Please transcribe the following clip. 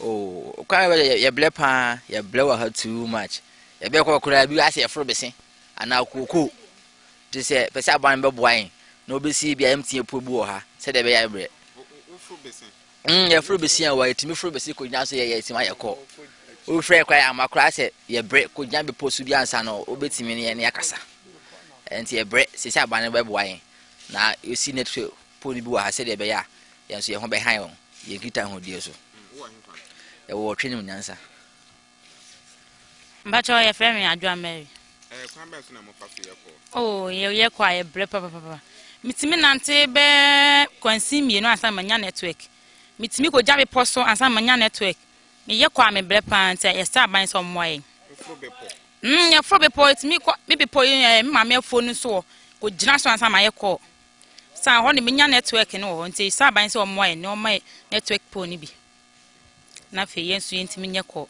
Oh, kwan bɛ yɛbrɛ paa, yɛbrɛ wɔ ha too much. Yɛbɛkɔ koraa bi asɛ yɛforo bese anaa kookoo. Te sɛ pɛ sɛ aban bɛboa yɛn na wɔbɛsi bi a MTN puo bi wɔ ha sɛdeɛ ɛbɛyɛ a yɛbrɛ. Yɛforo bese a wɔ yɛtumi foro bese kɔgyina so yɛyɛ yɛtumi ayɛ kɔ. Wofrɛ koraa yɛ ama koraa sɛ yɛbrɛ kɔgyina bepɔ so bi ansa no wobɛtumi ne yɛn akasa. Nti yɛbrɛ sɛ sɛ aban no bɛboa yɛn na yɛsi network pole no bi wɔ ha sɛdeɛ ɛbɛyɛ a yɛn nso yɛn ho bɛhan wɔn yɛn nkitahodie so. Yɛwɔ ɔtwe ne nyansa. Mpakyɛw yɛfrɛ me Adwoa Mary. Ɛɛ kwan bɛn so na mofa so yɛ kɔ? Oh yɛ yɛ kɔ a yɛbrɛ papapapa. Metumi nante bɛɛ kwansin mmienu ansa na manya network. Metumi kɔgya bepɔ so ansa na manya network. Meyɛ kɔ a mebrɛ paa nti yɛsrɛ aban sɛ ɔmmoa yɛn. Woforo bepɔ? Yɛforo bepɔ, yɛtumi kɔ me bepɔ yi ɛɛ me maame afuo no so hɔ kɔgyina so ansa na mayɛ call. Saa hɔ no menya network no wɔ hɔ nti yɛsrɛ aban sɛ ɔmmoa yɛn na ɔmma yɛn network pole no bi na afei yɛn nso yɛntumi nyɛ call.